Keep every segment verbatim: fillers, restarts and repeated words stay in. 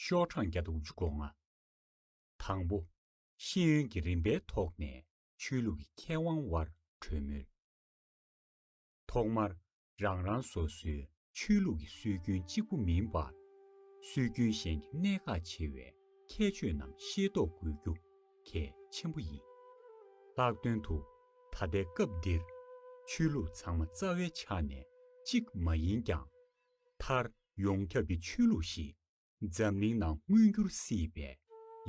བཅུ་གྲངས་བརྒྱ་དང་དགུ་བཅུ་གོ་ལྔ། དང་པོ། ཤེས་ཡོན་གྱི་རིམ་པའི་ཐོག་ནས་ཆོས་ལུགས་ཀྱི་མཁས་དབང་དབར་གྲོས་མོལ། ཐོག་མར། རང་རང་སོ་སོའི་ཆོས་ལུགས་ཀྱི་སྲོལ་རྒྱུན་གཅིག་པུ་མིན་པར། སྲོལ་རྒྱུན་གཞན་གྱི་གནད་འགག་ཆེ་བའི་ཁྱད་ཆོས་རྣམས་ཤེས་རྟོགས་དགོས་རྒྱུ་གལ་ཆེན་པོ་ཡིན། ལྷག་དོན་དུ། ད་ལྟའི་སྐབས་འདིར། ཆོས་ལུགས་ཚང་མ་རྩ་བའི་ཆ་ནས་གཅིག་མ་ཡིན་ཀྱང་། མཐར་ཡོངས་ཁྱབ་ཀྱི་ཆོས་ལུགས་ཤིག་འཛམ་གླིང་ནང་མངོན་འགྱུར་སྲིད་པའི་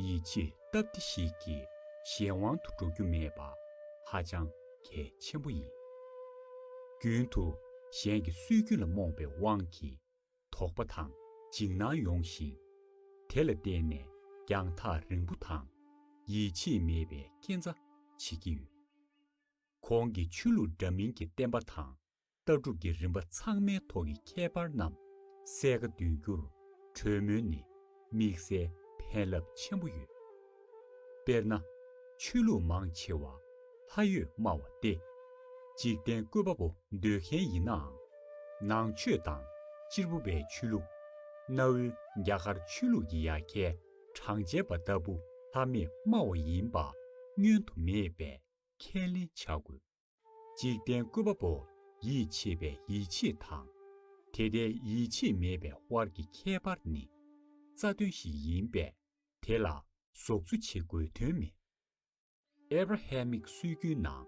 ཡིད་ཆེས་སྟབས་བདེ་ཞིག་གི་གཞན་དབང་དུ་འགྲོ་རྒྱུ་མེད་པ་ཧ་ཅང་གལ་ཆེན་པོ་ཡིན། རྒྱུན་དུ་གཞན་གྱི་སྲོལ་རྒྱུན་ལ་རྨོངས་པའི་དབང་གིས་དོགས་པ་དང་འཇིགས་སྣང་ཡོང་ཞིང་། དེ་ལ་བརྟེན་ནས་རྒྱང་ཐག་རིང་པོ་དང་ཡིད་ཆེས་མེད་པའི་རྐྱེན་རྩ་བྱེད་ཀྱི་ཡོད། གོང་གི་ཆོས་ལུགས་འདྲ་མིན་གྱི་བསྟན་པ་དང་། ལྟ་གྲུབ་ཀྱི་རིམ་པ་ཚང་མའི་ཐོག་གི་ཁྱད་པར་རྣམས་གསལ་ཁ་འདོན་རྒྱུར་གྲོས་མོལ་ནི་དམིགས་བསལ་ཕན་རླབས་ཆེན་པོ་ཡོད། དཔེར་ན། ཆོས་ལུགས་མང་ཆེ་བ་ལྷ་ཡོད་སྨྲ་བ་སྟེ། འཇིག་རྟེན་བཀོད་པ་པོ་འདོད་མཁན་ཡིན་ནའང་། ནང་ཆོས་དང་གཅེར་བུ་པའི་ཆོས་ལུགས། གནའ་བོའི་རྒྱ་གར་ཆོས་ལུགས་ཀྱི་ཡ་གྱལ་གྲངས་ཅན་པ་ལྟ་བུ་ལྷ་མེད་སྨྲ་བ་ཡིན་པ་བསྙོན་དུ་མེད་པའི་ཁས་ལེན་བྱ་དགོས། འཇིག་རྟེན་བཀོད་པ་པོ་ཡིད་ཆེས་པའི་ཡིད་ཆེས་དང་། དེ་ལྟའི་ཡིད་ཆེས་མེད་པའི་དབར་གྱི་ཁྱད་པར་ནི་རྩ་དོན་ཞིག་ཡིན་པས། དེ་ལ་ཟོག་རྫུ་བྱེད་དགོས་དོན་མེད། ཨེབ་ར་ཧེ་མིག་སྲོལ་རྒྱུན་ནང་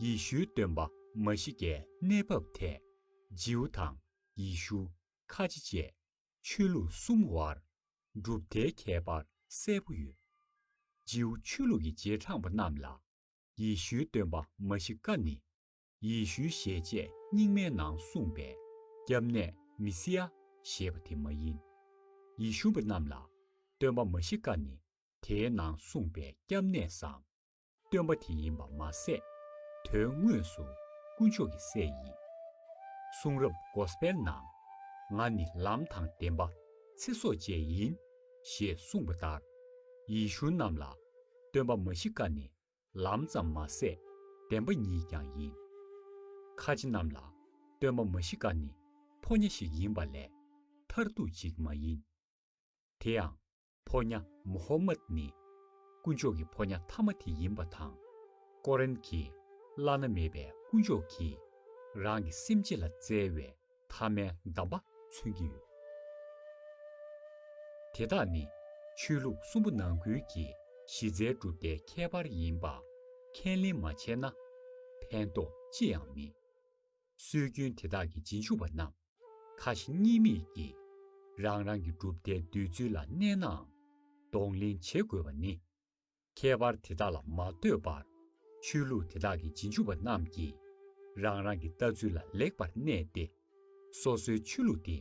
ཡེ་ཤུའི་སྟོན་པ་མ་ཤི་ཀའི་གནས་བབ་ཐད། ཇིའུ་དང་ཡེ་ཤུ། ཁ་ཆེ་བཅས་ཆོས་ལུགས་གསུམ་དབར་གྲུབ་མཐའི་ཁྱད་པར་གསལ་པོ་ཡོད། ཇིའུ་ཆོས་ལུགས་ཀྱི་རྗེས་འབྲང་པ་རྣམས་ལ། ཡེ་ཤུའི་སྟོན་པ་མ་ཤི་ཀ་ནི། ཡེ་ཤུའི་ཞལ་ཆད་རྙིང་མའི་ནང་གསུངས་པའི་སྐྱབས་གནས་མི་སི་ཡ་ཞེས་པ་དེ་མ་ཡིན། ཡེ་ཤུ་པ་རྣམས་ལ་སྟོན་པ་མ་ཤི་ཀ་ནི་དེའི་ནང་གསུངས་པའི་སྐྱབས་གནས་སམ། སྟོན་པ་དེ་ཡིན་པ་མ་ཟད། དོན་དངོས་སུ་དཀོན་མཆོག་གི་སྲས་ཡིན། གསུང་རབ་གོ་སི་པེལ་ནང་། ང་ནི་ལམ་དང་བདེན་པ། ཚེ་སྲོག་བཅས་ཡིན། ཞེས་གསུངས་པ་ལྟར། ཡེ་ཤུ་རྣམས་ལ་སྟོན་པ་མ་ཤི་ཀ་ནི་ལམ་ཙམ་མ་ཟད་བདེན་པ་ཉིད་ཀྱང་ཡིན། ཁ་ཆེ་རྣམས་ལ་སྟོན་པ་མ་ཤི་ཀ་ནི་ཕོ་ཉ་ཞིག་ཡིན་པ་ལས་མཐར་ཐུག་ཅིག་མ་ཡིན། དེ་ཡང་ཕོ་ཉ་མུ་ཧམ་མད་ནི་དཀོན་མཆོག་གི་ཕོ་ཉ་ཐ་མ་དེ་ཡིན་པ་དང་། ཀོ་རན་གྱི་བླ་ན་མེད་པའི་དཀོན་མཆོག་གིས་རང་གི་སེམས་ཅན་ལ་བརྩེ་བའི་ཐ་མའི་གདམས་པ་མཚོན་གྱི་ཡོད། དེ་དག་ནི་ཆོས་ལུགས་གསུམ་པོ་ནང་ཁུལ་གྱི་གཞི་རྩའི་གྲུབ་མཐའི་ཁྱད་པར་ཡིན་པ་ཁས་ལེན་མ་བྱས་ན་ཕན་ཐོགས་ཅི་ཡང་མེད། སྲོལ་རྒྱུན་དེ་དག་གི་རྗེས་འཇུག་པ་རྣམས་ཁ་ཞེ་གཉིས་མེད་ཀྱིས་རང་རང་གི་གྲུབ་མཐའི་འདོད་ཚུལ་ལ་གནས་ནའང་གདོང་ལེན་བྱེད་དགོས་པ་ནི། ཁྱད་པར་དེ་དག་ལ་མ་ལྟོས་པར་ཆོས་ལུགས་དེ་དག་གི་རྗེས་འཇུག་པ་རྣམས་ཀྱིས་རང་རང་གི་ལྟ་ཚུལ་ལ་ལེགས་པར་གནས་ཏེ། སོ་སོའི་ཆོས་ལུགས་དེ་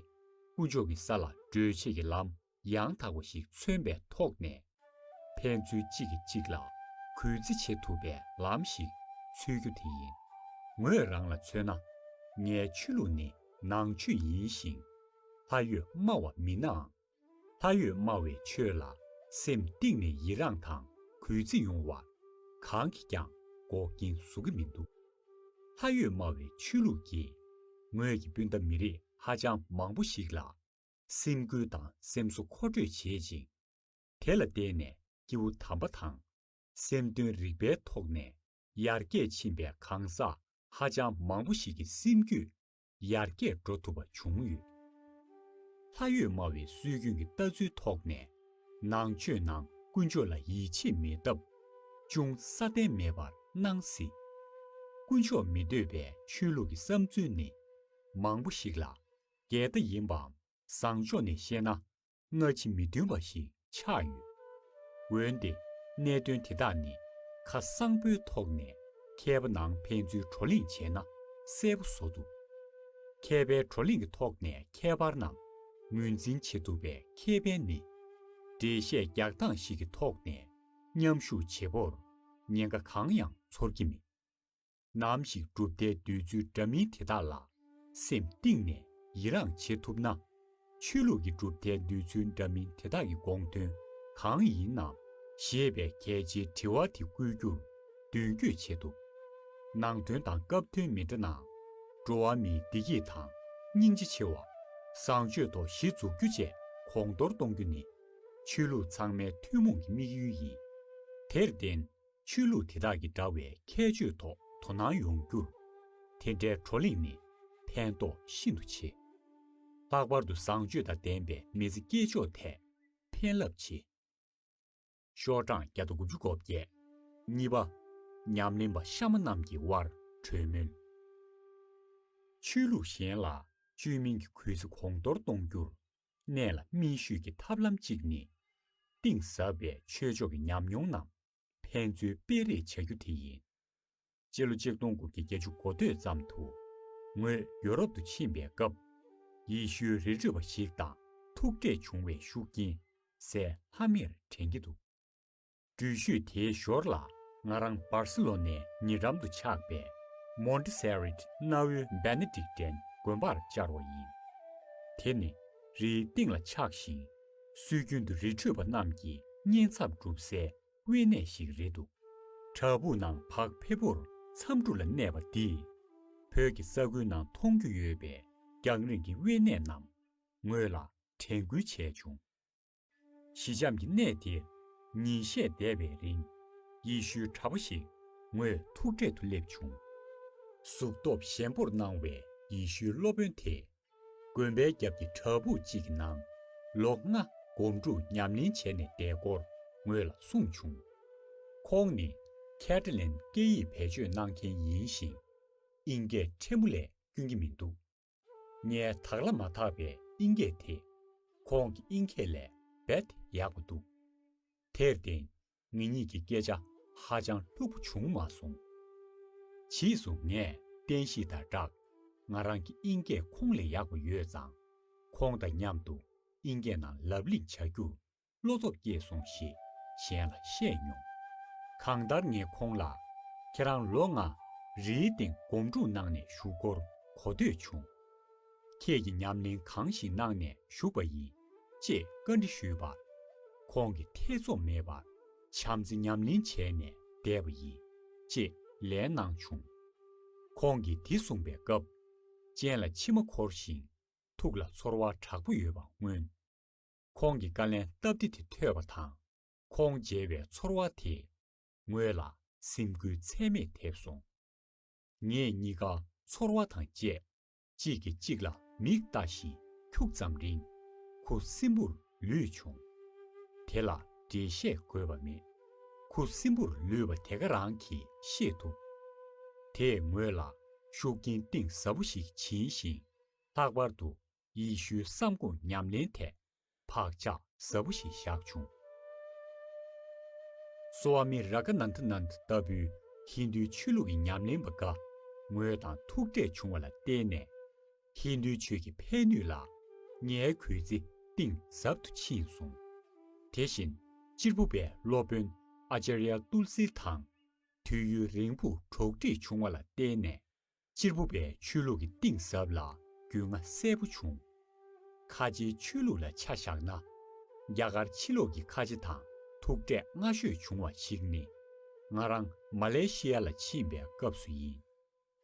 དཀོན་མཆོག་གི་ས་ལ་བགྲོད་བྱེད་ཀྱི་ལམ་ཡང་དག་པ་ཞིག་མཚོན་པའི་ཐོག་ནས། ཕན་ཚུན་གཅིག་གིས་གཅིག་ལ་གུས་བརྩི་བྱེད་ཐུབ་པའི་ལམ་ཞིག་འཚོལ་རྒྱུ་དེ་ཡིན། ངོས་རང་ལ་མཚོན་ན། ངའི་ཆོས་ལུགས་ནི་ནང་ཆོས་ཡིན་ཞིང་། ལྷ་ཡོད་སྨྲ་བ་མིན་ནའང་། ལྷ་ཡོད་སྨྲ་བའི་ཆོས་ལ་སེམས་གཏིང་ནས་ཡི་རངས་དང་གུས་བརྩི་ཡོང་བར་གང་གིས་ཀྱང་འགོག་རྐྱེན་བཟོ་གི་མི་འདུག་ལྷ་ཡོད་སྨྲ་བའི་ཆོས་ལུགས་ཀྱིས་ངོས་ཀྱི་སྤུན་ཟླ་མི་རིགས་ཧ་ཅང་མང་པོ་ཞིག་ལ་སེམས་འགུལ་དང་སེམས་གསོ་མཁོ་སྤྲོད་བྱེད་ཅིང་། དེ་ལ་བརྟེན་ནས་སྐྱེས་བུ་དམ་པ་དང་། སེམས་དོན་རིག་པའི་ཐོག་ནས་ཡར་རྒྱས་ཕྱིན་པའི་གང་ཟག་ཧ་ཅང་མང་པོ་ཞིག་གི་སེམས་རྒྱུད་ཡར་རྒྱས་འགྲོ་ཐུབ་པ་བྱུང་ཡོད། ལྷ་ཡོད་སྨྲ་བའི་སྲོལ་རྒྱུན་གྱི་ལྟ་ཚུལ་ཐོག་ནས་ནང་ཆོས་ནང་དཀོན་མཆོག་ལ་ཡིད་ཆེས་མེད་སྟབས་ཅུང་སྲ་བརྟན་མེད་པར་སྣང་སྲིད། དཀོན་མཆོག་མི་འདོད་པའི་ཆོས་ལུགས་ཀྱི་བསམ་ཚུལ་ནི་མང་པོ་ཞིག་ལ་འགལ་ཟླ་ཡིན་པའམ་བཟང་ཕྱོགས་ནས་བཤད་ན། སྔ་ཕྱི་མི་མཐུན་པ་ཞིག་ཆགས་ཡོད། འོན་ཏེ་གནད་དོན་དེ་དག་ནི་ཁ་གསང་པོའི་ཐོག་ནས་མཁས་པ་ནང་ཕན་ཚུན་བགྲོ་གླེང་བྱས་ན་གསལ་པོ་བཟོ་ཐུབ། མཁས་པའི་བགྲོ་གླེང་གི་ཐོག་ནས་ཁྱད་པར་རྣམས་ངོས་འཛིན་བྱེད་ཐུབ་པའི་ཁེ་ཕན་ནི། འགྲེལ་བཤད་རྒྱག་སྟངས་ཤིག་གི་ཐོག་ནས་མཉམ་ཞུགས་བྱེད་པོར་ཉེན་ཁ་གང་ཡང་ཚོར་གྱི་མེད། ནམ་ཞིག་གྲུབ་མཐའི་འདོད་ཚུལ་འདྲ་མིན་དེ་དག་ལ་སེམས་གཏིང་ནས་ཡི་རངས་བྱེད་ཐུབ་ན། ཆོས་ལུགས་ཀྱི་གྲུབ་མཐའི་འདོད་ཚུལ་འདྲ་མིན་དེ་དག་གི་དགོངས་དོན་གང་ཡིན་ནམ་ཞེས་པའི་གལ་ཆེའི་དྲི་བ་དེ་བཀོད་རྒྱུར་མདུན་སྐྱོད་བྱེད་ཐུབ། ནང་དོན་དང་སྐབས་དོན་མི་འདྲ་ནའང་། འགྲོ་བ་མིའི་བདེ་སྐྱིད་དང་སྙིང་རྗེ་ཆེ་བ། བཟང་སྤྱོད་ཐོག་གཞི་འཛུགས་རྒྱུ་བཅས་གོང་མཐོར་གཏོང་རྒྱུ་ནི་ ཆོས་ལུགས་ཚང་མའི་ཐུན་མོང་གི་དམིགས་ཡུལ་ཡིན། དེར་བརྟེན། ཆོས་ལུགས་དེ་དག་གི་འདྲ་བའི་ཁྱད་ཆོས་ཐོག་དོ་སྣང་ཡོང་རྒྱུར། དེ་འདྲའི་བགྲོ་གླེང་ནི་ཕན་ཐོགས་ཤིན་ཏུ་ཆེ། ལྷག་པར་དུ་བཟང་སྤྱོད་དང་ལྡན་པའི་མི་ཚེ་སྐྱེལ་ཕྱོགས་ཐད་ཕན་རླབས་ཆེ། ཤོག་གྲངས་བརྒྱ་དང་དགུ་བཅུ་གོ་བརྒྱད། གཉིས་པ། ཉམས་ལེན་པ་གཤའ་མ་རྣམས་ཀྱི་དབར་གྲོས་མོལ། ཆོས་ལུགས་གཞན་ལ་བཅོས་མིན་གྱི་གུས་བརྩི་གོང་མཐོར་གཏོང་རྒྱུར། གནད་ལ་སྨིན་ཤོས་ཀྱི་ཐབས་ལམ་གཅིག་ནི། གཏིང་ཟབ་པའི་ཆོས་ཕྱོགས་ཀྱི་ཉམས་མྱོང་རྣམས་ཕན་ཚུན་སྤེལ་རེས་བྱ་རྒྱུ་དེ་ཡིན། སྤྱི་ལོ་ཆིག་སྟོང་དགུ་བརྒྱ་བརྒྱད་ཅུ་གོ་སྟོད་ཙམ་དུ། ངོས་ཡོ་རོབ་ཏུ་ཕྱིན་པའི་སྐབས། ཡེ་ཤུའི་རི་ཁྲོད་པ་ཞིག་དང་ཐུག་འཕྲད་བྱུང་བའི་ཤུགས་རྐྱེན་གསལ་ལྷམ་མེར་དྲན་གྱི་འདུག་འགྲུལ་བཞུད་དེའི་ཞོར་ལ། ང་རང་སྦར་སི་ལོ་ནའི་ཉེ་འགྲམ་དུ་ཆགས་པའི་མོན་ཏི་སེ་རིད་གནའ་བོའི་བེ་ནེ་ཏིག་ཏན་དགོན་པར་བཅར་བ་ཡིན། དེ་ནི་རིའི་སྟེང་ལ་ཆགས་ཤིང་། སྲོལ་རྒྱུན་དུ་རི་ཁྲོད་པ་རྣམས་ཀྱིས་བསྙེན་མཚམས་སྒྲུབ་སའི་དབེན་གནས་ཤིག་རེད་འདུག་བྲག་ཕུག་ནང་བག་ཕེབས་པོར་མཚམས་སྒྲུབ་ལ་གནས་པ་འདིས། བོད་ཀྱི་ས་ཁུལ་ནང་མཐོང་རྒྱུ་ཡོད་པའི་རྒྱང་རིང་གི་དབེན་གནས་རྣམས་ངོས་ལ་དྲན་སྐུལ་བྱས་བྱུང་། ཞི་འཇམ་གྱི་གནས་དེར་ཉིན་ཤས་བསྡད་པའི་རིང་། ཡེ་ཤུའི་གྲྭ་པ་ཞིག་ངོས་ཐུག་འཕྲད་དུ་སླེབས་བྱུང་། གཟུགས་སྟོབས་ཞན་པོར་སྣང་བའི་ཡེ་ཤུའི་སློབ་དཔོན་དེས། དགོན་པའི་རྒྱབ་ཀྱི་བྲག་ཕུག་ཅིག་གི་ནང་ལོ་ལྔ་སྒོམ་སྒྲུབ་ཉམས་ལེན་བྱས་ནས་བསྡད་སྐོར་ངོས་ལ་གསུངས་བྱུང་། ཁོང་ནི་ཁེ་ཏ་ལན་སྐད་ཡིག་བེད་སྤྱོད་གནང་མཁན་ཡིན་ཞིང་། ཨིན་སྐད་ཕྲན་བུ་ལས་སྐྱོན་གྱི་མི་འདུག་ངའི་དག་ལ་མ་དག་པའི་ཨིན་སྐད་དེ་ཁོང་གི་ཨིན་སྐད་ལས་རྦད་ཡག་པོ་འདུག་དེར་བརྟེན། ངེད་གཉིས་ཀྱི་སྐད་ཆ་ཧ་ཅང་ལྷུག་པོ་བྱུང་མ་སོང་། ཕྱིས་སུ་ངས་བསྟན་བཤིག་དང་སྦྲགས། ང་རང་གི་ཨིན་སྐད་ཁོང་ལས་ཡག་པ་ཡོད་ཙང་། ཁོང་དང་མཉམ་དུ་ཨིན་སྐད་ནང་ལབ་གླེང་བྱ་རྒྱུར་བློ་སྟོབས་སྐྱེས་སོང་ཞེས་གཞན་ལ་བཤད་མྱོང་། གང་ལྟར་ངས་ཁོང་ལ། ཁྱེད་རང་ལོ་ལྔ་རིའི་སྟེང་སྒོམ་སྒྲུབ་གནང་ནས་བཞུགས་སྐོར་གོ་ཐོས་བྱུང་། ཁྱེད་ཀྱིས་ཉམས་ལེན་གང་ཞིག་གནང་ནས་བཞུགས་པ་ཡིན། ཅེས་བཀའ་འདྲི་ཞུས་པར། ཁོང་གིས་ཐེ་ཚོམ་མེད་པར་བྱམས་བརྩེ་ཉམས་ལེན་བྱས་ནས་བསྡད་པ་ཡིན། ཅེས་ལན་གནང་བྱུང་། ཁོང་གིས་འདི་གསུངས་པའི་སྐབས། སྤྱན་ལ་མཆི་མ་འཁོར་ཞིང་ཐུགས་ལ་ཚོར་བ་དྲག་པོ་ཡོད་པ་མངོན། ཁོང་གི་བཀའ་ལན་སྟབས་བདེ་དེ་ཐོས་པ་དང་། ཁོང་མཇལ་བའི་ཚོར་བ་དེས་ངོས་ལ་སེམས་འགུལ་ཚད་མེད་ཐེབས་སོང་། ངེད་གཉིས་ཀ་ཚོར་བ་དང་བཅས་གཅིག་གིས་གཅིག་ལ་མིག་ལྟ་བཞིན་ཁྱུག་ཙམ་རིང་ཁུ་སིམ་པོར་ལུས་བྱུང་། དེ་ལ་འགྲེལ་བཤད་དགོས་པ་མེད། ཁུ་སིམ་པོར་ལུས་པ་དེ་ག་རང་གིས་ཤེས་ཐུབ། དེས་ངོས་ལ་ཤུགས་རྐྱེན་གཏིང་ཟབ་པོ་ཞིག་བྱིན་ཞིང་། ལྷག་པར་དུ་ཡེ་ཤུའི་བསམ་དགོངས་ཉམས་ལེན་ཐད་བག་ཆགས་ཟབ་པོ་ཞིག་བཞག་བྱུང་། སོ་ཝ་མི་ར་ཀ་ནན་ཐ་ནན་ཐ་ལྟ་བུའི་ཧིན་རྡུའི་ཆོས་ལུགས་ཀྱི་ཉམས་ལེན་པ་འགའ་ངོས་དང་ཐུག་འཕྲད་བྱུང་བ་ལ་བརྟེན་ནས། ཧིན་རྡུའི་ཆོས་ཀྱི་ཕན་ནུས་ལ་ངའི་གུས་བརྩི་གཏིང་ཟབ་ཏུ་ཕྱིན་སོང་། དེ་བཞིན་གཅེར་བུ་པའི་སློབ་དཔོན་ཨ་ཅཱརྱ་ཏུལ་སི་དང་དུས་ཡུན་རིང་པོ་གྲོགས་འདྲིས་བྱུང་བ་ལ་བརྟེན་ནས། གཅེར་བུ་པའི་ཆོས་ལུགས་ཀྱི་གཏིང་ཟབ་ལ་རྒྱུས་མངའ་གསལ་པོ་བྱུང་། ཁ་ཆེའི་ཆོས་ལུགས་ལ་ཆ་བཞག་ན། རྒྱ་གར་ཕྱི་ལོགས་ཀྱི་ཁ་ཆེ་དང་ཐུག་འཕྲད་སྔ་ཤོས་བྱུང་བ་ཞིག་ནི། ང་རང་མ་ལེ་ཤི་ཡ་ལ་ཕྱིན་པའི་སྐབས་སུ་ཡིན།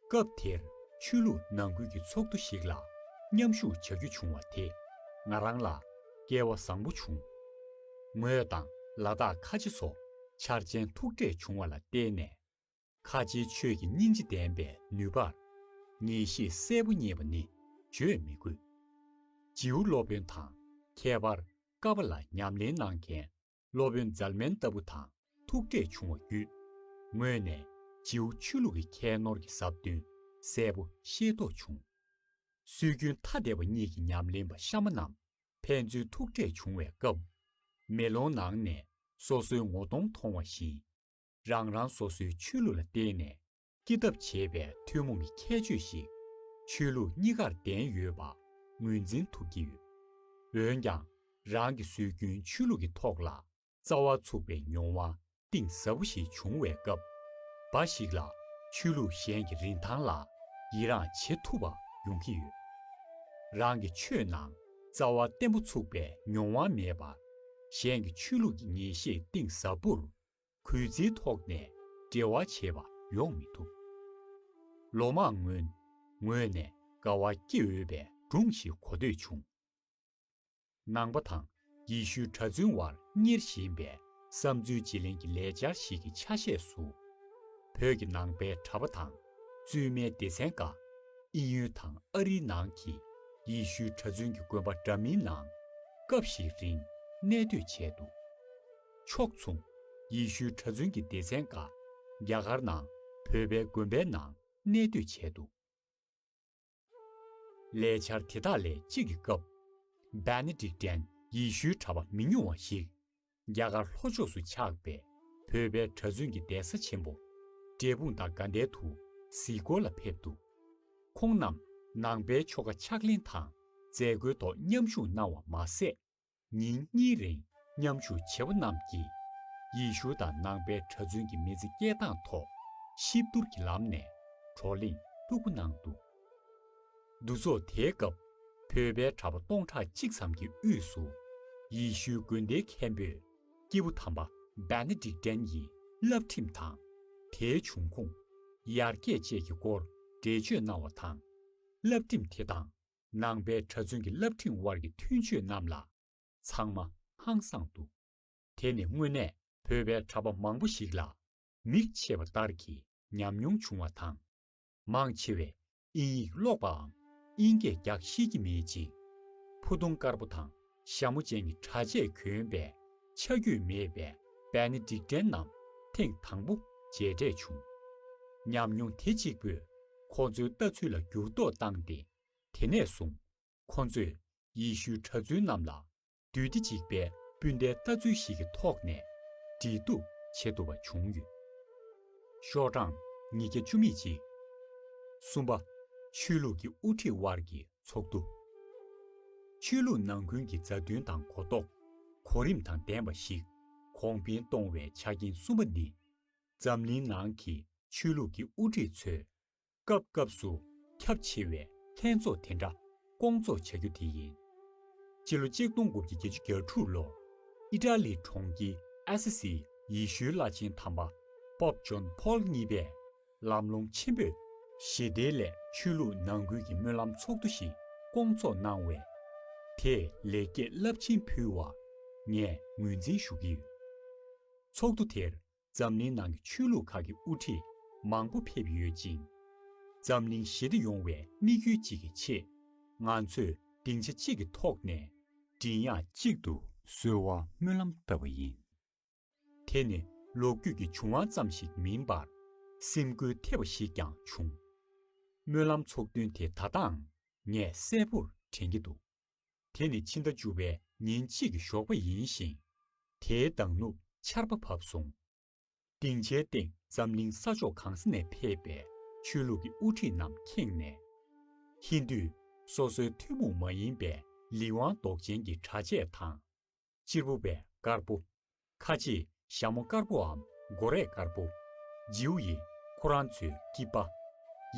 སྐབས་དེར་ཆོས་ལུགས་ནང་ཁུལ་གྱི་ཚོགས་འདུ་ཞིག་ལ་མཉམ་ཞུགས་བྱ་རྒྱུ་བྱུང་བ་དེ་ང་རང་ལ་སྐལ་བ་བཟང་པོ་བྱུང་། ངོས་དང་ལ་དྭགས་ཁ་ཆེ་སོགས་འཆར་ཅན་ཐུག་འཕྲད་བྱུང་བ་ལ་བརྟེན་ནས། ཁ་ཆེའི་ཆོས་ཀྱི་སྙིང་རྗེ་ལྡན་པའི་ནུས་པར་ངེས་ཤེས་གསལ་པོ་རྙེད་པ་ནི་བརྗོད་མི་དགོས། ཇིའུ་སློབ་དཔོན་དང་ཁྱད་པར་ཀ་པ་ལ་ཉམས་ལེན་གནང་མཁན་སློབ་དཔོན་ཛལ་མན་ལྟ་བུ་དང་ཐུག་འཕྲད་བྱུང་བ་བརྒྱུད། ངོས་ནས་ཇིའུ་ཆོས་ལུགས་ཀྱི་ཁྱད་ནོར་གྱི་ཟབ་དོན་གསལ་པོ་ཤེས་རྟོགས་བྱུང་། སྲོལ་རྒྱུན་ཐ་དད་པ་གཉིས་ཀྱི་ཉམས་ལེན་པ་གཤའ་མ་རྣམས་ཕན་ཚུན་ཐུག་འཕྲད་བྱུང་བའི་སྐབས། མེ་ལོང་ནང་ནས་སོ་སོའི་ངོ་གདོང་མཐོང་བ་བཞིན། རང་རང་སོ་སོའི་ཆོས་ལུགས་ལ་བརྟེན་ནས་སྐྱེ་ཐབས་བྱེད་པའི་ཐུན་མོང་གི་ཁྱད་ཆོས་ཤིག་ཆོས་ལུགས་གཉིས་ཀར་ལྡན་ཡོད་པ་ངོས་འཛིན་ཐུབ་ཀྱི་ཡོད། འོན་ཀྱང་། རང་གི་སྲོལ་རྒྱུན་ཆོས་ལུགས་ཀྱི་ཐོག་ལ་རྩ་བ་ཚུགས་པའི་མྱོང་བ་གཏིང་ཟབ་པོ་ཞིག་བྱུང་བའི་སྐབས། འབའ་ཞིག་ལ་ཆོས་ལུགས་གཞན་གྱི་རིན་ཐང་ལ་ཡི་རངས་བྱེད་ཐུབ་པ་ཡོང་གི་ཡོད། རང་གི་ཆོས་ནང་རྩ་བ་བརྟན་པོ་ཚུགས་པའི་མྱོང་བ་མེད་པར། གཞན་གྱི་ཆོས་ལུགས་ཀྱི་ངེས་ཤེས་གཏིང་ཟབ་པོར། གུས་བརྩིའི་ཐོག་ནས་འབྲེལ་བ་བྱེད་པ་ཡོང་མི་ཐུབ། ལོ་མང་སྔོན། ངོས་ནས་དགའ་བ་སྐྱེ་འོས་པའི་སྒྲུང་ཞིག་གོ་ཐོས་བྱུང་། ནང་པ་དང་ ཡེ་ཤུའི་གྲྭ་བཙུན་དབར་གཉེར་བཞིན་པའི་བསམ་ཚུལ་བརྗེ་ལེན་གྱི་ལས་འཆར་ཞིག་གི་ཆ་ཤས་སུ། བོད་ཀྱི་ནང་པའི་གྲྭ་པ་དང་བཙུན་མའི་སྡེ་ཚན་འགའ་དབྱིན་ཡུལ་དང་ཨ་རིའི་ནང་གི་ཡེ་ཤུའི་གྲྭ་བཙུན་གྱི་དགོན་པ་འདྲ་མིན་ནང་སྐབས་ཤིག་རིང་གནས་སྡོད་བྱས་འདུག་ཕྱོགས་མཚུངས། ཡེ་ཤུའི་གྲྭ་བཙུན་གྱི་སྡེ་ཚན་འགའ་རྒྱ་གར་ནང་བོད་པའི་དགོན་པའི་ནང་གནས་སྡོད་བྱས་འདུག་ལས་འཆར་དེ་དག་ལས་གཅིག་གི་སྐབས། བེ་ནེ་ཌིག་ཏན་ཡེ་ཤུའི་གྲྭ་པ་མི་ཉུང་བ་ཞིག་རྒྱ་གར་ལྷོ་ཕྱོགས་སུ་ཆགས་པའི་བོད་པའི་གྲྭ་བཙུན་གྱི་གདན་ས་ཆེན་པོ་འབྲས་སྤུངས་དང་དགའ་ལྡན་དུ་གཟིགས་སྐོར་ལ་ཕེབས་འདུག་ཁོང་རྣམས་ནང་པའི་ཆོ་ག་ཕྱག་ལེན་དང་མཛད་སྒོའི་ཐོག་མཉམ་ཞུགས་གནང་བ་མ་ཟད། ཉིན་གཉིས་རིང་མཉམ་ཞུགས་བྱེད་པོ་རྣམས་ཀྱིས་ཡེ་ཤུ་དང་ནང་པའི་གྲྭ་བཙུན་གྱི་མི་ཚེ་སྐྱེལ་སྟངས་ཐོག་གཤིབ་བསྡུར་གྱི་ལམ་ནས་བགྲོ་གླེང་ལྷུག་པོ་གནང་འདུག་འདུ་ཚོགས་དེའི་སྐབས་བོད་པའི་གྲྭ་པ་སྟོང་ཕྲག་གཅིག་ཙམ་གྱི་དབུས་སུ་ཡེ་ཤུའི་དགོན་སྡེའི་མཁན་པོས་སྐྱེས་བུ་དམ་པ་བེ་ནེ་ཌིག་ཏན་ཡི་བསླབ་ཁྲིམས་དང་དེའི་འབྱུང་ཁུངས། ཡར་རྒྱས་བཅས་ཀྱི་སྐོར་འགྲེལ་བརྗོད་གནང་བ་དང་། བསླབ་ཁྲིམས་དེ་དང་ནང་པའི་གྲྭ་བཙུན་གྱི་བསླབ་ཁྲིམས་དབར་གྱི་མཐུན་ཕྱོགས་རྣམས་ལ། ཚང་མ་ཧང་སངས་འདུག་དེ་ནི་དངོས་གནས་བོད་པའི་གྲྭ་པ་མང་པོ་ཞིག་ལ་མིག་ཕྱེས་པ་ལྟར་གྱི་ཉམས་མྱོང་བྱུང་བ་དང་། མང་ཆེ་བས་དབྱིན་ཡིག་ཀློག་པའམ་དབྱིན་སྐད་རྒྱག་ཤེས་ཀྱི་མེད་ཅིང་། ཕུ་ཐུང་དཀར་པོ་དང་ཞྭ་མོ་ཅན་གྱི་གྲྭ་ཆས་གྱོན་པའི་ཆ་རྒྱུས་མེད་པའི་བེ་ནེ་ཌིག་ཏན་རྣམས་ཐེངས་དང་པོ་མཇལ་འཕྲད་བྱུང་། ཉམས་མྱོང་དེ་གཅིག་པུས་ཁོ་ཚོའི་ལྟ་ཚུལ་ལ་འགྱུར་ལྡོག་བཏང་སྟེ། དེ་ནས་བཟུང་ཁོ་ཚོས་ཡེ་ཤུའི་གྲྭ་བཙུན་རྣམས་ལ་འདུས་སྡེ་གཅིག་པའི་སྤུན་ཟླའི་ལྟ་ཚུལ་ཞིག་གི་ཐོག་ནས་འདྲིས་གཏུག་བྱེད་ཐུབ་པ་བྱུང་ཡོད། ཤོག་གྲངས་ཉིས་བརྒྱ་བཅུ་མེད་གཅིག་གསུམ་པ། ཆོས་ལུགས་ཀྱི་དབུ་ཁྲིད་དབར་གྱི་ཚོགས་འདུ། ཆོས་ལུགས་ནང་ཁུལ་གྱི་མཛའ་མཐུན་དང་གོ་རྟོགས། གོ་རིམ་དང་ལྡན་པ་ཞིག་གོང་འཕེལ་གཏོང་བའི་ཆ་རྐྱེན་གསུམ་པ་ནི། འཛམ་གླིང་ནང་གི་ཆོས་ལུགས་ཀྱི་དབུ་ཁྲིད་ཚོས། སྐབས་སྐབས་སུ་ཁྱབ་ཆེ་བའི་ལྷན་ཚོགས་དེ་འདྲ་སྐོང་ཚོགས་བྱ་རྒྱུ་དེ་ཡིན། སྤྱི་ལོ་གཅིག་སྟོང་དགུ་བརྒྱ་བརྒྱད་ཅུ་གྱ་དྲུག་ལོར་ཨི་ཊ་ལིའི་གྲོང་ཁྱེར་ཨེ་སི་སིའི་ཡེ་ཤུའི་བླ་ཆེན་དམ་པ་པོབ་ཇོན་ཕོལ་གཉིས་པས་ལམ་ལྷོང་ཆེན་པོས་ཞི་བདེའི་སླད་ཆོས་ལུགས་ནང་ཁུལ་གྱི་སྨོན་ལམ་ཚོགས་འདུ་ཞིག་སྐོང་ཚོགས་གནང་བས། དེས་ལེགས་སྐྱེས་རླབས་ཆེན་ཕུལ་བར་ངས་ངོས་འཛིན་ཞུ་གི་ཡོད། ཚོགས་འདུ་དེར། འཛམ་གླིང་ནང་གི་ཆོས་ལུགས་ཁག་གི་དབུ་ཁྲིད་མང་པོ་ཕེབས་ཡོད་ཅིང་། འཛམ་གླིང་ཞི་བདེ་ཡོང་བའི་དམིགས་ཡུལ་གཅིག་གི་ཆེད། ང་ཚོས་སྡིངས་ཆ་གཅིག་གི་ཐོག་ནས་མགྲིན་དབྱངས་གཅིག་ཏུ་གསོལ་བ་སྨོན་ལམ་བཏབ་པ་ཡིན། དེ་ནི་ལོ་རྒྱུས་ཀྱི་བྱུང་བ་ཙམ་ཞིག་མིན་པར། སེམས་འགུལ་ཐེབས་པ་ཞིག་ཀྱང་བྱུང་། སྨོན་ལམ་ཚོགས་ཐུན་དེ་ད་ལྟའང་ངས་གསལ་པོར་དྲན་གྱི་འདུག་དེ་ནི་ཕྱི་ཟླ་བཅུ་པའི་ཉིན་གཅིག་གི་ཞོགས་པ་ཡིན་ཞིང་། དེའི་མདང་ནུབ་ཆར་པ་བབས་སོང་། སྡིངས་ཆའི་སྟེང་འཛམ་གླིང་ས་ཕྱོགས་གང་ས་ནས་ཕེབས་པའི་ཆོས་ལུགས་ཀྱི་དབུ་ཁྲིད་རྣམས་ཁེངས་ནས། ཧིན་དུས་སོ་སོའི་ཐུན་མོང་མ་ཡིན་པའི་ལི་ཝང་མདོག་ཅན་གྱི་གྲྭ་ཆས་དང་། གཅེར་བུ་པའི་དཀར་པོ། ཁ་ཆེ་ཞྭ་མོ་དཀར་པོའམ་མགོ་རས་དཀར་པོ། ཇིའུ་ཡིས་ཁོ་རང་ཚོའི་ཀི་པ།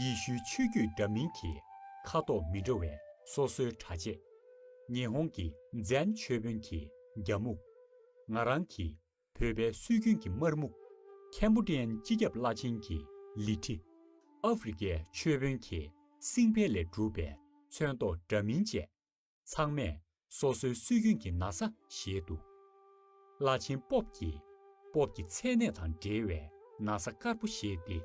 ཡེ་ཤུའི་ཆོས་བརྒྱུད་འདྲ་མིན་གྱི་ཁ་དོག་མི་འདྲ་བའི་སོ་སོའི་གྲྭ་ཆས། ཉི་ཧོང་གི་ཛན་ཆོས་དཔོན་གྱི་རྒྱ་སྨུག་ང་རང་གི་བོད་པའི་སྲོལ་རྒྱུན་གྱི་དམར་སྨུག་ཁེམ་བྷོ་ཌི་ཡན་སྤྱི་ཁྱབ་བླ་ཆེན་གྱི་ལི་ཁྲི། ཨ་ཧྥེ་རི་ཁའི་ཆོས་དཔོན་གྱི་སྲིང་བལ་ལས་གྲུབ་པའི་ཚོན་མདོག་འདྲ་མིན་བཅས། ཚང་མས་སོ་སོའི་སྲོལ་རྒྱུན་གྱི་ན་བཟའ་བཞེས་འདུག་བླ་ཆེན་པོབ་ཀྱིས་པོབ་ཀྱི་མཚན་གནས་དང་འབྲེལ་བའི་ན་བཟའ་དཀར་པོ་བཞེས་ཏེ།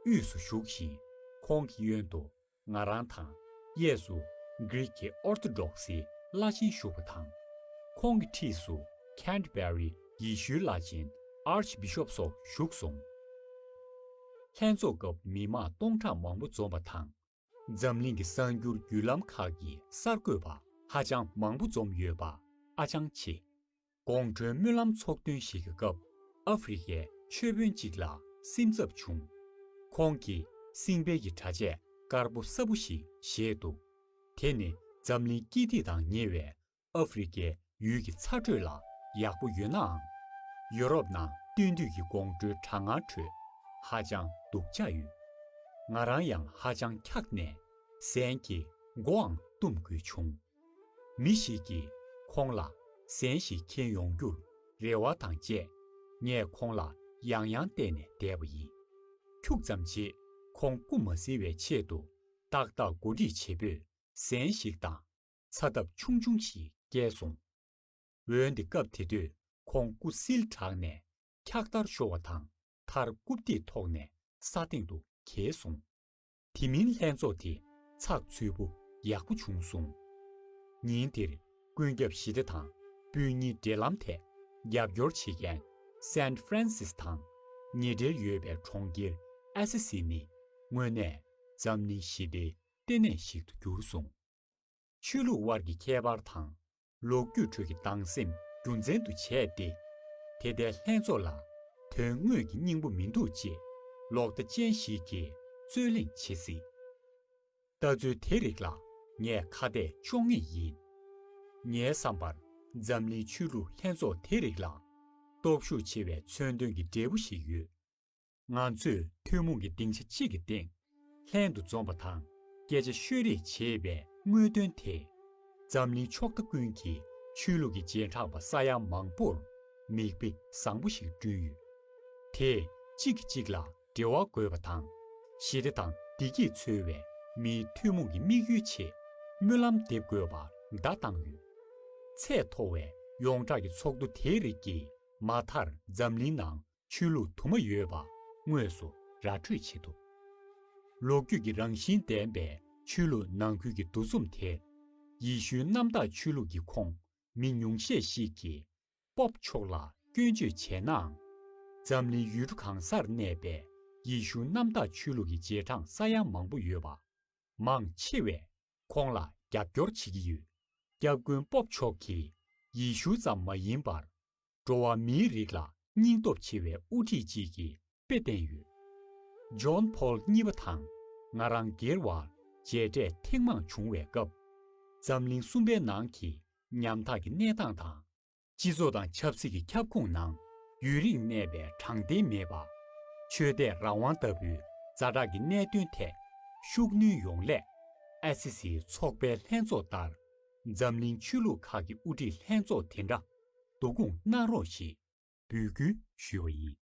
དབུས་སུ་བཞུགས་ཤིང་། ཁོང་གི་གཡོན་དུ་ང་རང་དང་། གཡས་སུ་གྷི་རིག་གི་ཨོར་ཐོ་ཌོག་སིའི་བླ་ཆེན་བཞུགས་པ་དང་། ཁོང་གི་འཁྲིས་སུ་ཁན་ཊི་བེ་རི་ཡེ་ཤུའི་བླ་ཆེན་ཨར་ཆི་བི་ཤོབ་སོགས་བཞུགས་སོང་། ལྷན་ཚོགས་སྐབས་མི་མང་སྟོང་ཕྲག་མང་པོ་འཛོམས་པ་དང་། འཛམ་གླིང་གི་གསར་འགྱུར་བརྒྱུད་ལམ་ཁག་གི་གསར་འགོད་པ་ཧ་ཅང་མང་པོ་འཛོམས་ཡོད་པ་ཧ་ཅང་ཆེ། དགོང་དྲོའི་སྨོན་ལམ་ཚོགས་ཐུན་ཞིག་གི་སྐབས་ཨ་ཧྥེ་རི་ཁའི་ཆོས་དཔོན་ཅིག་ལ་སེམས་འཚབ་བྱུང་། ཁོང་གིས་སྲིང་བལ་གྱི་གྲྭ་ཆས་དཀར་པོ་སྲབ་པོ་ཞིག་བཞེས་འདུག་དེ་ནི་འཛམ་གླིང་དཀྱིལ་ཐིག་དང་ཉེ་བའི་ཨ་ཧྥེ་རི་ཁའི་ཡུལ་གྱི་ཚ་དྲོད་ལ་ཡག་པོ་ཡོད་ནའང་། ཡོ་རོབ་ནང་སྟོན་དུས་ཀྱི་དགོང་དྲོའི་གྲང་ངར་ཁྲོད་ཧ་ཅང་སྡུག་ཅག་ཡོད། ང་རང་ཡང་ཧ་ཅང་འཁྱགས་ནས་གཟན་གྱི་མགོའང་བཏུམ་དགོས་བྱུང་། མི་ཞིག་གིས་ཁོང་ལ་གཟན་ཞིག་འཁྱེར་ཡོང་རྒྱུར་རེ་བ་དང་བཅས། ངས་ཁོང་ལ་ཡང་ཡང་བལྟས་ནས་བསྡད་པ་ཡིན། ཁྱུག་ཙམ་རྗེས་ཁོང་སྐུ་མ་བསིལ་བའི་ཆེད་དུ་ཏག་ཏག་གོ་སྒྲིག་བྱེད་པོས་གཟན་ཞིག་དང་ཚ་ཐབ་ཆུང་ཆུང་ཞིག་བསྐྱལ་སོང་། འོན་ཏེ་སྐབས་དེ་དུས་ཁོང་སྐུ་བསིལ་དྲགས་ནས་འཁྱག་ལྟར་ཤོར་བ་དང་མཐར་རྐུབ་སྟེགས་ཐོག་ནས་ས་སྟེང་དུ་འགྱེལ་སོང་། དེ་མིན་ལྷན་ཚོགས་དེ་ཚགས་ཚུད་པོ་ཡག་པོ་བྱུང་སོང་། ཉིན་དེར་ཀུན་ཁྱབ་ཞི་བདེ་དང་སྤུན་ཉེའི་འབྲེལ་ལམ་ཐད་རྒྱབ་སྐྱོར་བྱེད་མཁན་སན་ཧྥ་རན་སིས་དང་ཉེ་འབྲེལ་ཡོད་པའི་གྲོང་ཁྱེར་ཨ་སི་སི་ནི་དངོས་གནས་འཛམ་གླིང་ཞི་བདེའི་ལྟེ་གནས་ཤིག་ཏུ་གྱུར་སོང་། ཆོས་ལུགས་དབར་གྱི་ཁྱད་པར་དང་། ལོ་རྒྱུས་ཁྲོད་ཀྱི་སྡང་སེམས་རྒྱུ་མཚན་དུ་བྱས་ཏེ། དེ་ལྟའི་ལྷན་ཚོགས་ལ་དོན་དངོས་ཀྱི་སྙིང་པོ་མི་འདུག་ཅེས་ལོག་ལྟ་ཅན་ཞིག་གིས་རྩོད་གླེང་བྱེད་སྲིད། ལྟ་ཚུལ་དེ་རིགས་ལ་ངས་ཁ་གཏད་གཅོག་ངེས་ཡིན། ངའི་བསམ་པར་འཛམ་གླིང་ཆོས་ལུགས་ལྷན་ཚོགས་དེ་རིགས་ལ་སྟོབས་ཤུགས་ཆེ་བའི་མཚོན་དོན་གྱི་འབྲས་བུ་ཞིག་ཡོད། ང་ཚོས་ཐུན་མོང་གི་སྡིངས་ཆ་གཅིག་གི་སྟེང་ལྷན་དུ་འཛོམས་པ་དང་སྐད་ཆ་ཤོད་རེས་བྱེད་པའི་དངོས་དོན་དེས་འཛམ་གླིང་ཕྱོགས་མཐའ་ཀུན་གྱི་ཆོས་ལུགས་ཀྱི་རྗེས་འབྲང་པ་ས་ཡ་མང་པོར་མིག་དཔེ་བཟང་པོ་ཞིག་བསྐྲུན་ཡོད། དེས་གཅིག་གིས་གཅིག་ལ་འབྲེལ་བ་དགོས་པ་དང་ཞི་བདེ་དང་བདེ་སྐྱིད་འཚོལ་བའི་མིའི་ཐུན་མོང་གི་དམིགས་ཡུལ་ཆེད་སྨོན་ལམ་འདེབས་དགོས་པར་བརྡ་བཏང་ཡོད། ཚད་མཐོ་བའི་ཡོངས་གྲགས་ཀྱི་ཚོགས་འདུ་དེའི་རིགས་ཀྱིས་མ་མཐར་འཛམ་གླིང་ནང་ཆོས་ལུགས་དུ་མ་ཡོད་པ་དངོས་སུ་ར་སྤྲོད་བྱེད་ཐུབ། ལོ་རྒྱུས་ཀྱི་རང་བཞིན་ལྡན་པའི་ཆོས་ལུགས་ནང་ཁུལ་གྱི་འདུ་འཛོམས་དེར། ཡེ་ཤུའི་གནམ་བདག་ཆོས་ལུགས་ཀྱི་ཁོངས་མི་ཉུང་ཤས་ཤིག་གིས་པོབ་མཆོག་ལ་སྐྱོན་བརྗོད་བྱས་ནའང་། འཛམ་གླིང་ཡུལ་གྲུ་གང་སར་གནས་པའི་ཡེ་ཤུ་གནམ་བདག་ཆོས་ལུགས་ཀྱི་རྗེས་འབྲང་ས་ཡ་མང་པོ་ཡོད་པ། མང་ཆེ་བས་ཁོང་ལ་རྒྱབ་སྐྱོར་བྱེད་ཀྱི་ཡོད། སྐྱབས་མགོན་པོབ་མཆོག་གིས་ཡེ་ཤུ་ཙམ་མ་ཡིན་པར། འགྲོ་བ་མིའི་རིགས་ལ་སྙིང་སྟོབས་ཆེ་བའི་དབུ་ཁྲིད་ཅིག་གི་དཔེ་བསྟན་ཡོད། ཇོན་ཕོལ་གཉིས་པ་དང་ང་རང་སྒེར་བར་མཇལ་འཕྲད་ཐེངས་མང་བྱུང་བའི་སྐབས། འཛམ་གླིང་གསུམ་པའི་ནང་གི་ཉམ་ཐག་གི་གནས་སྟངས་དང་། སྤྱི་ཚོགས་དང་ཆབ་སྲིད་ཀྱི་ཁྱབ་ཁོངས་ནང་ཡུན་རིང་གནས་པའི་དྲང་བདེན་མེད་པ། ཆོས་དད་རང་དབང་ལྟ་བུའི་ཛ་དྲག་གི་གནད་དོན་ཐད་ཤུགས་སྣོན་ཡོང་སླད། ཨ་སི་སིའི་ཚོགས་པའི་ལྷན་ཚོགས་ལྟར། འཛམ་གླིང་ཆོས་ལུགས་ཁག་གི་དབུ་ཁྲིད་ལྷན་ཚོགས་དེ་འདྲ་བསྡུ་སྐོང་གནང་རོགས་ཞེས་འབོད་སྐུལ་ཞུས་པ་ཡིན།